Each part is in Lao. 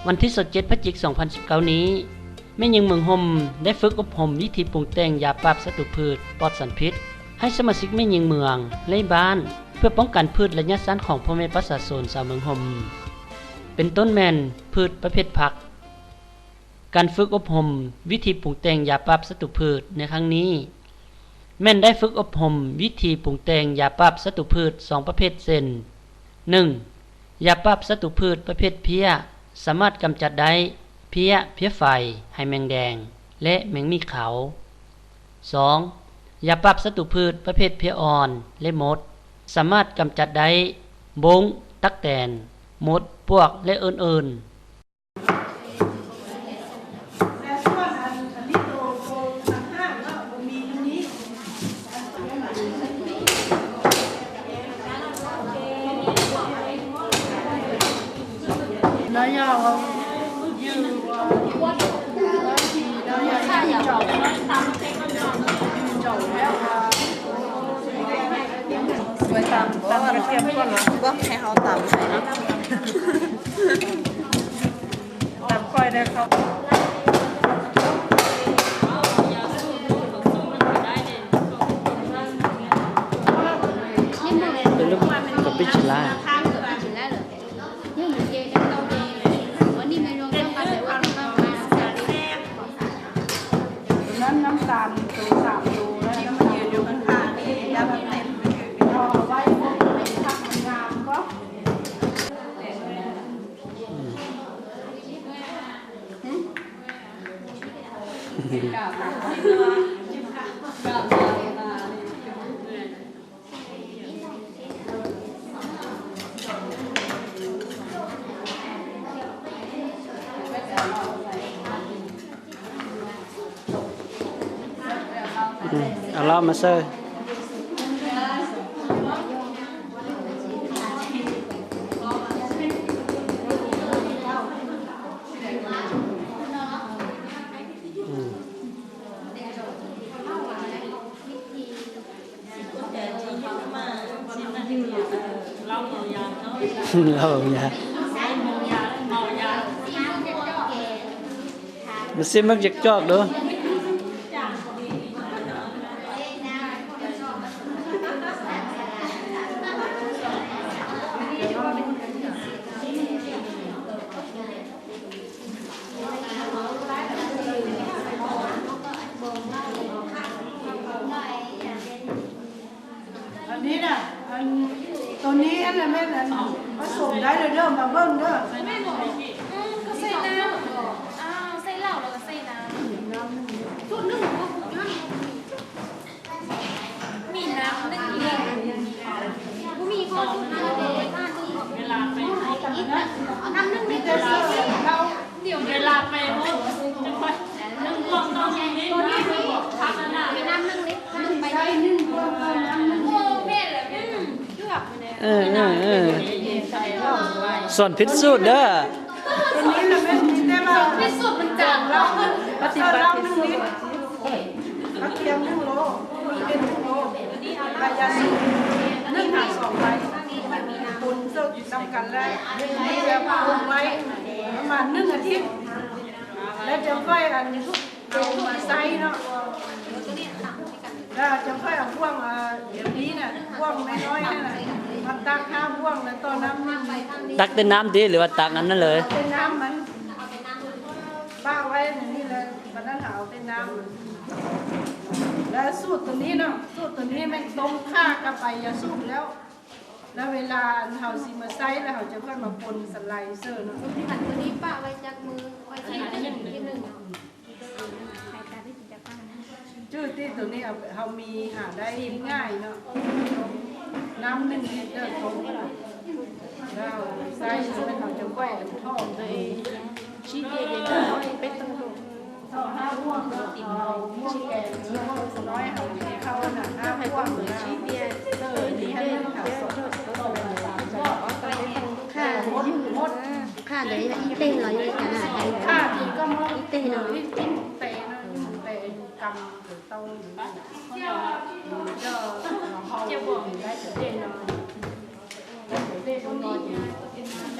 ວັນທີຊາວເຈັດ ພະຈິກ ສອງພັນສິບເກົ້ານີ້, ແມ່ຍິງເມືອງຫົ່ມໄດ້ຝຶກອົບຮົມວິທີປຸງແຕ່ງຢາປາບສັດຕູພືດປອດສານພິດ ໃຫ້ສະມາຊິກແມ່ຍິງເມືອງ ແລະ ບ້ານ ເພື່ອປ້ອງກັນພືດໄລຍະສັ້ນຂອງພໍ່ແມ່ປະຊາຊົນຊາວເມືອງຫົ່ມ, ເປັນຕົ້ນແມ່ນພືດປະເພດຜັກ. ການຝຶກອົບຮົມວິທີປຸງແຕ່ງຢາປາບສັດຕູພືດໃນຄັ້ງນີ້ ແມ່ນໄດ້ຝຶກອົບຮົມວິທີປຸງແຕ່ງຢາປາບສັດຕູພືດສອງປະເພດ ເຊັ່ນ: ໜຶ່ງ, ຢາປາບສັດຕູພືດປະເພດເພຍ ສາມາດກຳຈັດໄດ້ເພຍ, ເພຍໄຟ, ໄຫແມງແດງ ແລະ ແມງໝີ່ຂາວ. ສອງ, ຢາປາບສັດຕູພືດປະເພດເພຍອ່ອນ ແລະ ມົດ ສາມາດກຳຈັດໄດ້ບົ້ງ, ຕັກແຕນ, ມົດ, ປວກ ແລະ ອື່ນໆ. ແລະ ສ່ວນອັນ ອັນນີ້ໂຕ ໂຕຕ່າງຫາກເນາະ ບໍ່ມີຢູ່ນີ້ ລະຍະວ່າ ໄວ້ຕຳບໍ່ ຕຳກະທຽມກ່ອນເນາະ ເບິ່ງໃຫ້ເຮົາຕຳໃຫ້ເນາະ ຕຳຄ່ອຍໄດ້ເຂົ້າ ເປັນລູກກະປິດຊິລາ. ນັ້ນນ້ຳຕານໂຕສາມໂລ ແລ້ວນ້ຳມັນເຢັນຢູ່ຂ້າງໆນີ້ ແລ້ວມັນເຕັມ ເອົາໄວ້ໃຫ້ມັນງາມກ່ອນ. ອືມ ເອົາເຫຼົ້າມາໃສ່ ອືມ. ເຫຼົ້າຢາ ມາຊິມເບິ່ງຈັກຈອກດູ. ອັນນີ້ນະ ອັນ ໂຕນີ້ຫັ້ນນະແມ່ນອັນ ປະສົມໄດ້ເດີ ມາເບິ່ງເດີ. ອືມ ກະໃສ່ນ້ຳ ອ້າວ ໃສ່ເຫຼົ້າແລ້ວກະໃສ່ນ້ຳ ສູດໜຶ່ງ ມີນ້ຳໜຶ່ງລິດ ບໍ່ມີພໍສູດໜຶ່ງ ເວລາໄປ ນ້ຳໜຶ່ງລິດ ເວລາໄປ ເວລາໄປ ເອີ ເອີ ເອີ ສອນຜິດສູດເດີ. ຕົວນີ້ລະແມ່ນມີແຕ່ວ່າ ເປັນສູດມັນຈາງລະ ປະຕິບັດ ເອີ ລຳໜຶ່ງລິດ ກະທຽມໜຶ່ງໂລ ມີເຫັດໜຶ່ງໂລ ໃບຢາສູບໜຶ່ງຫາສອງໃບ ປົນເຊິ່ງນຳກັນ ແລ້ວຄົນໄວ້ປະມານໜຶ່ງອາທິດ ແລ້ວຈັ່ງຄ່ອຍອັນ ເອົາມາໃສ່ເນາະ ແລ້ວຈັ່ງຄ່ອຍເອົາບ່ວງ ເອີ ແບບນີ້ນະ ບ່ວງນ້ອຍໆຫັ້ນນະ ມາຕັກຫ້າບ່ວງ ແລ້ວຕໍ່ນ້ຳໜຶ່ງ ຕັກແຕ່ນ້ຳຕິ ຫຼືວ່າຕັກອັນນັ້ນເລີຍ? ເອົາແຕ່ນ້ຳມັນ ປະໄວ້ອັນນີ້ເລີຍ ບັດນັ້ນເຮົາເອົາແຕ່ນ້ຳມັນ. ແລ້ວສູດໂຕນີ້ເນາະ ສູດໂຕນີ້ແມ່ນຕົ້ມຂ່າກັບໃບຢາສູບແລ້ວ ແລ້ວເວລາເຮົາຊິມາໃສ່ ແລ້ວເຮົາຈະຄ່ອຍມາປົນສະໄລເສີເນາະ. ອັນໂຕນີ້ປະໄວ້ຈັກມື້ ຄ່ອຍໃສ່ອີກທີໜຶ່ງເນາະ. ຈື່ຕິ ໂຕນີ້ເຮົາ ເຮົາມີຫາໄດ້ງ່າຍເນາະ ນ້ຳໜຶ່ງລິດເດີ ຕົ້ມ ແລ້ວໃສ່ ແລ້ວເຮົາຈະຄ່ອຍຖອກ ເອົາຫ້າບ່ວງ ເອົາໝ້ອແກງນ້ອຍ ເອົາເຂົ້ານະ ຫ້າບ່ວງນະ ເສີນີ້ໃຫ້ມັນຂາວສົດ ຂ້າ ຂ້າເດ ອີເຕເນາະ ຢູ່ໃນການຫາໄທ ຂ້າກິນກໍໝົດ ອີເຕເນາະ ກິນແຕ່ ກິນແຕ່ກຳເຕົາ ເຈົ້າ ເຈົ້າ ເຈົ້າ ເຈົ້າ ເຈົ້າ ເຈົ້າ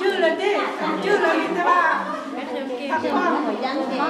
ຈື່ແລ້ວຕິ ຈື່ແລ້ວ ມີແຕ່ວ່າພັກຜ່ອນ.